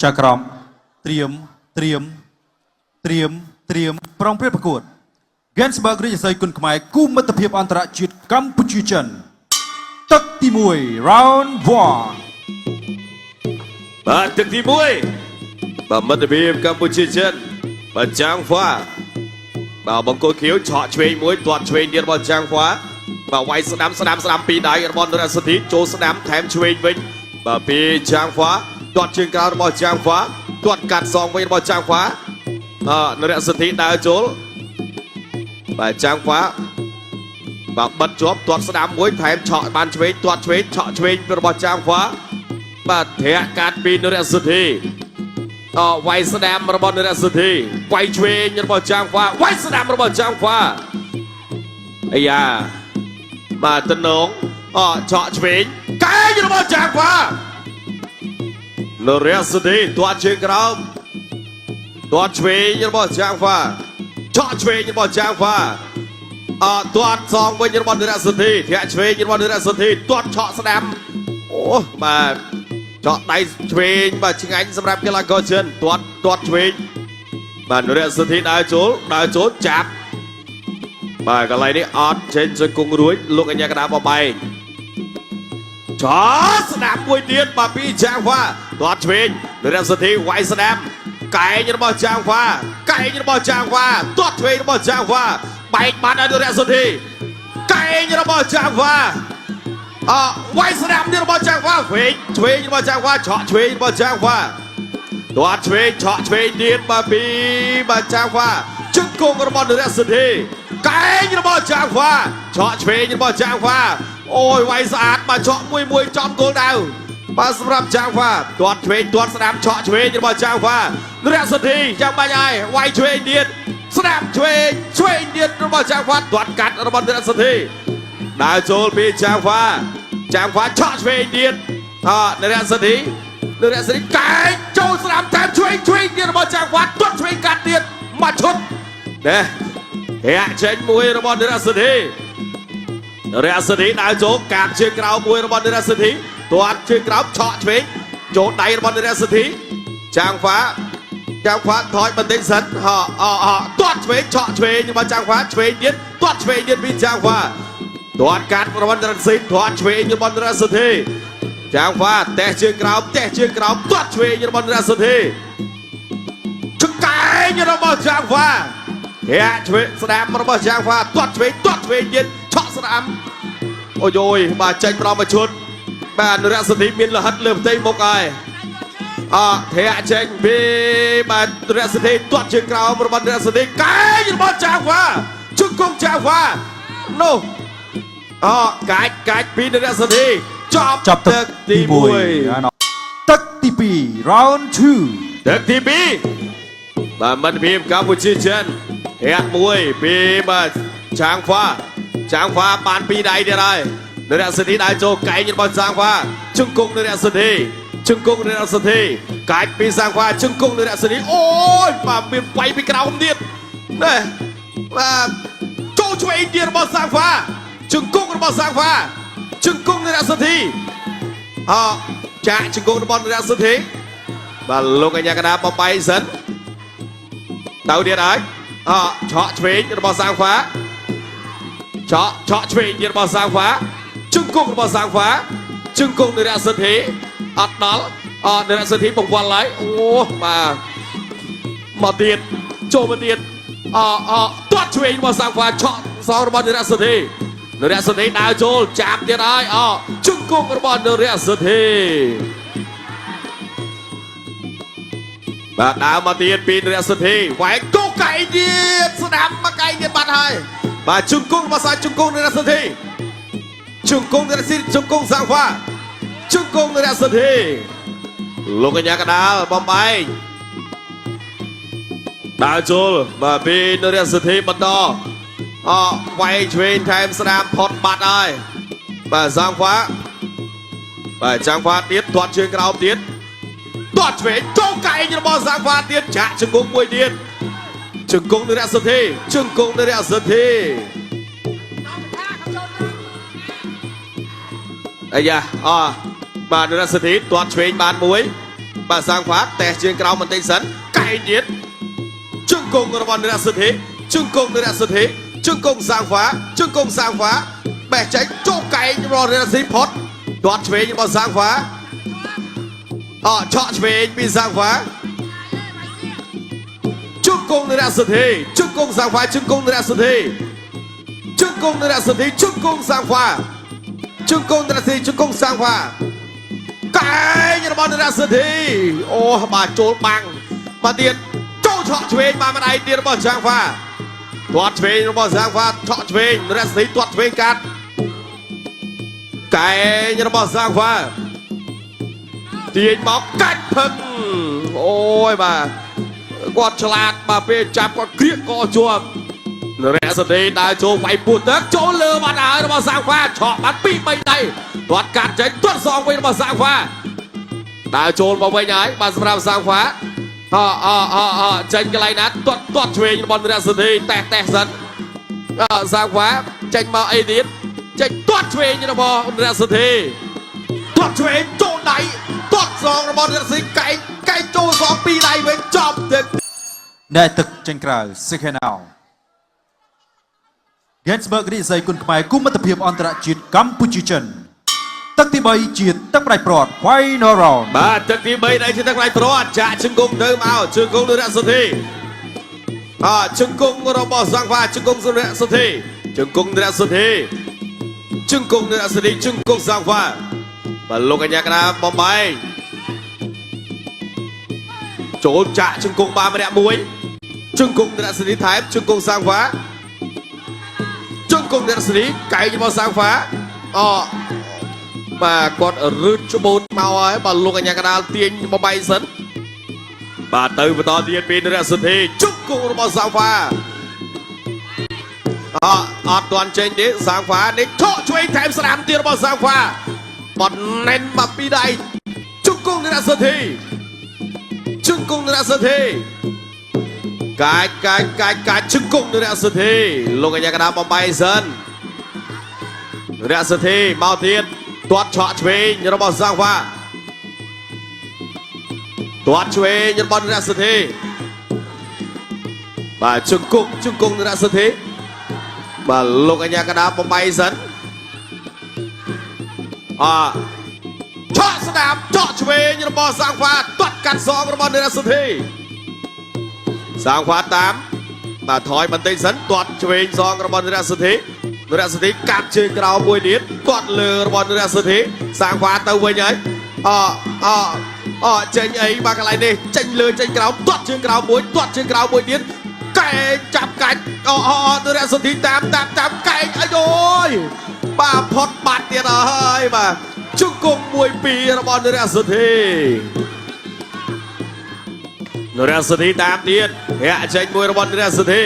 ចៅក្រមត្រៀមត្រៀមត្រៀមត្រៀមប្រុងប្រៀបប្រកួត Gainsberg រាជសីគុណខ្មែរគូមិត្តភាពអន្តរជាតិកម្ពុជាចិនទឹកទី1 round 1 បាទទឹកទី1បាទមិត្តភាពកម្ពុជាចិនបាទចាងហ្វាបាទបង្គោលខៀវឆក់ឆ្វេងមួយទាត់ឆ្វេងទៀតរបស់ចាងហ្វាបាទវាយស្ដាំស្ដាំស្ដាំពីរដៃរបស់នរសុធីចូលស្ដាំថែមឆ្វេងវិញបាទពីចាងហ្វាទាត់ជើងក្រោយរបស់ចាងហ្វាទាត់កាត់សងវិញរបស់ចាងហ្វាអនរសុធីដើរចូលបាទចាងហ្វាបាទបិទជាប់ទាត់ស្ដាំមួយថែមឆក់បានឆ្វេងទាត់ឆ្វេងឆក់ឆ្វេងរបស់ចាងហ្វា បាទធាក់កាត់ពីនរសុធីអវាយស្ដាំរបស់នរសុធីវាយឆ្វេងរបស់ចាងហ្វាវាយស្ដាំរបស់ចាងហ្វាអាយ៉ាបាទតំណងអឆក់ឆ្វេងកែងរបស់ចាងហ្វានរសុធីទាត់ជើងក្រោមទាត់ឆ្វេងរបស់ចាងហ្វាឆក់ឆ្វេងរបស់ចាងហ្វាអទាត់សងវិញរបស់នរសុធីធាក់ឆ្វេងរបស់នរសុធីទាត់ឆក់ស្ដាំអូបាទ ចកដៃឆ្វេងបាទឆ្ងាញ់សម្រាប់កីឡាករចិនទាត់ទាត់ឆ្វេងបាទនរៈសុធីដើរចូលដើរចូលចាប់បាទកន្លែងនេះអត់ចេញសង្គងរួចលោកអញ្ញាកដាបបែងចោស្ដាំមួយទៀតបាទពីចាងហ្វាទាត់ឆ្វេងនរៈសុធីវាយស្ដាំកែងរបស់ចាងហ្វាកែងរបស់ចាងហ្វាទាត់ឆ្វេងរបស់ចាងហ្វាបែកបាត់ឲ្យនរៈសុធីកែងរបស់ចាងហ្វា អវាយស្ដាំទៀតរបស់ចាងវ៉ាវេងឆ្វេងរបស់ចាងវ៉ាឆក់ឆ្វេងរបស់ចាងវ៉ាទាត់ឆ្វេងឆក់ឆ្វេងទៀតបាទពីបាទចាងវ៉ាជង្គង់របស់នរៈសុធីកែងរបស់ចាងវ៉ាឆក់ឆ្វេងរបស់ចាងវ៉ាអូយវាយស្អាតបាទឆក់មួយមួយចំគោលដៅបាទសម្រាប់ចាងវ៉ាទាត់ឆ្វេងទាត់ស្ដាំឆក់ឆ្វេងរបស់ចាងវ៉ានរៈសុធីចាំបាច់ហើយវាយឆ្វេងទៀតស្ដាំឆ្វេងឆ្វេងទៀតរបស់ចាងវ៉ាទាត់កាត់របស់នរៈសុធី ដើរចូលពីចាងហ្វាចាងហ្វាឆក់ឆ្វេងទៀតអនរៈសិទ្ធិនរៈសិទ្ធិកែងចូលស្ដាំតាមឆ្វេងឆ្វេងទៀតរបស់ចាងហ្វាទាត់ឆ្វេងកាត់ទៀតមកឈុតណែធាក់ចេញមួយរបស់នរៈសិទ្ធិនរៈសិទ្ធិដើរចូលកាបជើងក្រៅមួយរបស់នរៈសិទ្ធិទាត់ជើងក្រោមឆក់ឆ្វេងចូលដៃរបស់នរៈសិទ្ធិចាងហ្វាចាងហ្វាថយបន្តិចសិនហោអអទាត់ឆ្វេងឆក់ឆ្វេងរបស់ចាងហ្វាឆ្វេងទៀតទាត់ឆ្វេងទៀតពីចាងហ្វា ទាត់កាត់របស់រស៊ីទាត់ឆ្វេងរបស់រសុធីចាងហ្វាតេះជើងក្រោមតេះជើងក្រោមទាត់ឆ្វេងរបស់រសុធីឆ្កែងរបស់ចាងហ្វាធាក់ឆ្វេងស្ដាំរបស់ចាងហ្វាទាត់ឆ្វេងទាត់ឆ្វេងទៀតឆក់ស្ដាំអូយយបាទចេញប្រមឈុតបាទនរសុធីមានលហិតលើផ្ទៃមុខហើយអធាក់ចេញពីបាទរសុធីទាត់ជើងក្រោមរបស់រសុធីកែងរបស់ចាងហ្វាជង្គង់ចាងហ្វានោះ អកាច់កាច់ពីនរៈសធីចប់ ចាប់ទឹក ទី ទី1ទឹកទី2 round 2 1ទឹកទី2បាទមិត្តភាពកម្ពុជាចិនធាក់មួយពីបាទចាងហ្វាចាងហ្វាបានពីរដៃទៀតហើយនរៈសធីដើរចូលកែងរបស់ចាងហ្វាជង្គង់នរៈសធីជង្គង់នរៈសធីកាច់ពីសាងហ្វាជង្គង់នរៈសធីអូយបាទមានវាយពីក្រោមទៀតណែបាទចូលឆ្វេងទៀតរបស់សាងហ្វាជង្គង់របស់សាងហ្វាជង្គង់នរៈសធី អចាក់ជង្គង់របស់នរៈសុធីបាទលោកអញ្ញាកដាបបៃសិនទៅទៀតហើយអឆក់ឆ្វេងរបស់សាងហ្វាឆក់ឆក់ឆ្វេងទៀតរបស់សាងហ្វាជង្គង់របស់សាងហ្វាជង្គង់នរៈសុធីអត់ដល់អនរៈសុធីបង្វល់ហើយអូបាទមកទៀតចូលមកទៀតអអទាត់ឆ្វេងរបស់សាងហ្វាឆក់សងរបស់នរៈសុធីនរៈសុធីដើរចូលចាប់ទៀតហើយអជង្គង់របស់នរៈសុធី បាទដើរមកទៀតពីនរៈសុធីវ៉ែកកកែងទៀតស្ដាំមកកែងទៀតបាត់ហើយបាទជង្គង់របស់សាជង្គង់នរៈសុធីជង្គង់នរៈសុធីជង្គង់សាងហ្វាជង្គង់នរៈសុធីលោកកញ្ញាកដាលបំបែងដើរចូលបាទពីនរៈសុធីបន្តអវាយឆ្វេងថែមស្ដាំផុតបាត់ហើយបាទសាងហ្វាបាទចាងហ្វាទៀតទាត់ជើងក្រោមទៀត ទាត់ឆ្វេងចូលកែងរបស់សាងហ្វាទៀតចាក់ជង្គង់មួយទៀតជង្គង់នរៈសុធីជង្គង់នរៈសុធីអាយ៉ាអបាទនរៈសុធីទាត់ឆ្វេងបានមួយ បាទសាងហ្វាតេសជើងក្រោមបន្តិចសិនកែងទៀតជង្គង់របស់នរសុធីជង្គង់នរសុធីជង្គង់សាងហ្វាជង្គង់សាងហ្វាបេះចេញចូលកែងរបស់នរសុធីផុតទាត់ឆ្វេងរបស់សាងហ្វាអឆក់ឆ្វេងពីសាងហ្វាជង្គង់នរសុធីជង្គង់សាងហ្វាជង្គង់នរសុធីជង្គង់នរសុធីជង្គង់សាងហ្វាជង្គង់នរសុធីជង្គង់សាងហ្វា កែងរបស់នរសិទ្ធិអូបាទចូលបាំងបាទទៀតចូលឆក់ឆ្វេងបាទម្ដាយទៀតរបស់ចាងហ្វាទាត់ឆ្វេងរបស់ចាងហ្វាឆក់ឆ្វេងនរសិទ្ធិទាត់ឆ្វេងកាត់កែងរបស់ចាងហ្វាទាញមកកាច់ផឹកអូយបាទគាត់ឆ្លាតបាទពេលចាប់គាត់ក្រៀកកជាប់នរសិទ្ធិដើរចូលវាយពោះទឹកចូលលើបាត់ហើយរបស់សាងហ្វាឆក់បាត់2 3ដៃទាត់កាត់ចេញទាត់សងវិញរបស់សាងហ្វា ដើរចូលមកវិញហើយបាទសម្រាប់សាងហ្វាអអអអចេញកន្លែងណាទាត់ទាត់ឆ្វេងរបស់នរសិទ្ធិតេះតេះសិនអសាងហ្វាចេញមកអីទៀតចេញទាត់ឆ្វេងរបស់នរសិទ្ធិទាត់ឆ្វេងចូលដៃទាត់សងរបស់នរសិទ្ធិកែងកែងចូលសងពីរដៃវិញចប់ទៀត អ្នកទឹកចេញក្រៅ Second out Gainsberg រាជសីគុណខ្មែរគូមិត្តភាពអន្តរជាតិកម្ពុជាចិនទឹកទី3ជាទឹកផ្ដាច់ព្រាត់ Final round បាទទឹកទី3ដែលជាទឹកផ្ដាច់ព្រាត់ចាក់ជង្គង់ទៅមកជង្គង់នរសិទ្ធិអជង្គង់របស់សង្វាជង្គង់នរសិទ្ធិជង្គង់នរសិទ្ធិជង្គង់នរសិទ្ធិជង្គង់សង្វាបាទលោកកញ្ញាកណាបំបែងចូលចាក់ជង្គង់បានម្នាក់មួយជង្គង់នរសិទ្ធិថែមជង្គង់សង្វាជង្គង់នរសិទ្ធិកែងរបស់សង្វាអបាទគាត់រឹតច្បូតមកហើយបាទលោកកញ្ញាកដាលទាញបំបែងសិនបាទទៅបន្តទៀតពីនរសិទ្ធិជង្គង់របស់សង្វាអអត់ទាន់ចេញទេសង្វានេះឆក់ឆ្វេងថែមស្រាមទៀតរបស់សង្វាបត់ណែនមកពីដៃជង្គង់នរសិទ្ធិជង្គង់នរសិទ្ធិកាច់កាច់កាច់កាច់ជង្គង់នរសិទ្ធិលោកកញ្ញាកដាលបំបែងសិន រៈសធីមកទៀតទាត់ឆក់ឆ្វេងរបស់សាងហ្វាទាត់ឆ្វេងរបស់រៈសធីបាទជង្គង់ជង្គង់រៈសធីបាទលោកអញ្ញាកដាបំបីសិនអឆក់ស្ដាមឆក់ឆ្វេងរបស់សាងហ្វាទាត់កាត់សងរបស់រៈសធីសាងហ្វាតាមបាទថយបន្តិចសិនទាត់ឆ្វេងសងរបស់រៈសធី នរសិទ្ធិកាត់ជើងក្រោមមួយទៀតទាត់លើរបស់នរសិទ្ធិសាងហ្វាទៅវិញហើយអអអចេញអីបាទកន្លែងនេះចេញលើចេញក្រោមទាត់ជើងក្រោមមួយទាត់ជើងក្រោមមួយទៀតកែងចាប់កាច់អអនរសិទ្ធិតាមតាមតាមកែងអាយអូយបាទផុតបាត់ទៀតហើយបាទជង្គង់មួយពីររបស់នរសិទ្ធិនរសិទ្ធិតាមទៀតធាក់ចេញមួយរបស់នរសិទ្ធិ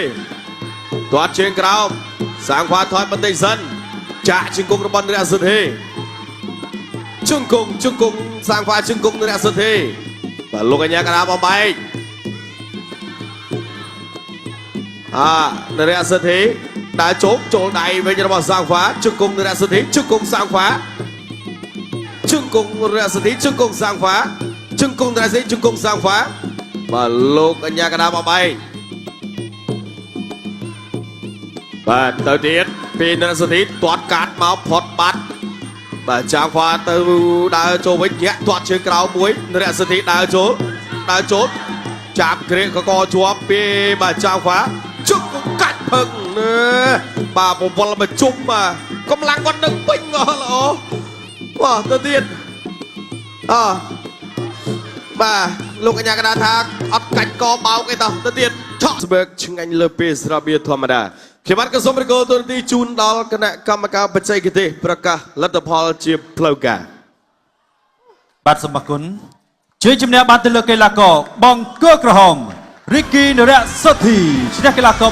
ទាត់ជើងក្រោមសាងខ្វាថយបន្តិចសិនចាក់ជង្គង់របស់នរៈសុធីជង្គង់ជង្គង់សាងខ្វាជង្គង់នរៈសុធីបាទលោកកញ្ញាកណាបំបែកអានរៈសុធីដើរជោគចូលដៃវិញរបស់សាងខ្វាជង្គង់នរៈសុធីជង្គង់សាងខ្វាជង្គង់នរៈសុធីជង្គង់សាងខ្វាជង្គង់នរៈសុធីជង្គង់សាងខ្វាបាទលោកកញ្ញាកណាបំបែក បាទទៅទៀតពីនរសុធីទាត់កាត់មកផុតបាត់បាទចាងហ្វាទៅដើរចូលវិញញាក់ទាត់ជើងក្រោមមួយនរសុធីដើរចូលដើរចូលចាប់គ្រាកកជាប់ពីបាទចាងហ្វាជុកកាច់ផឹងណែបាទពវល់មកជុំបាទកម្លាំងគាត់នឹងពេញអស់ល្អបាទទៅទៀតអបាទលោកកញ្ញាកដាថាអត់កាច់កបោកអីតោះទៅទៀតឆក់ស្បើកឆ្ងាញ់លើពីស្របៀធម្មតាខ្ញុំបាទក៏សូមរកទូនទីជូនដល់គណៈកម្មការបច្ចេកទេសប្រកាសលទ្ធផលជាផ្លូវការ បាទសូមអរគុណជ័យជំនះបានទៅលើកីឡាករបង្គោលក្រហមរីគីនរៈសុធីឈ្នះកីឡាករ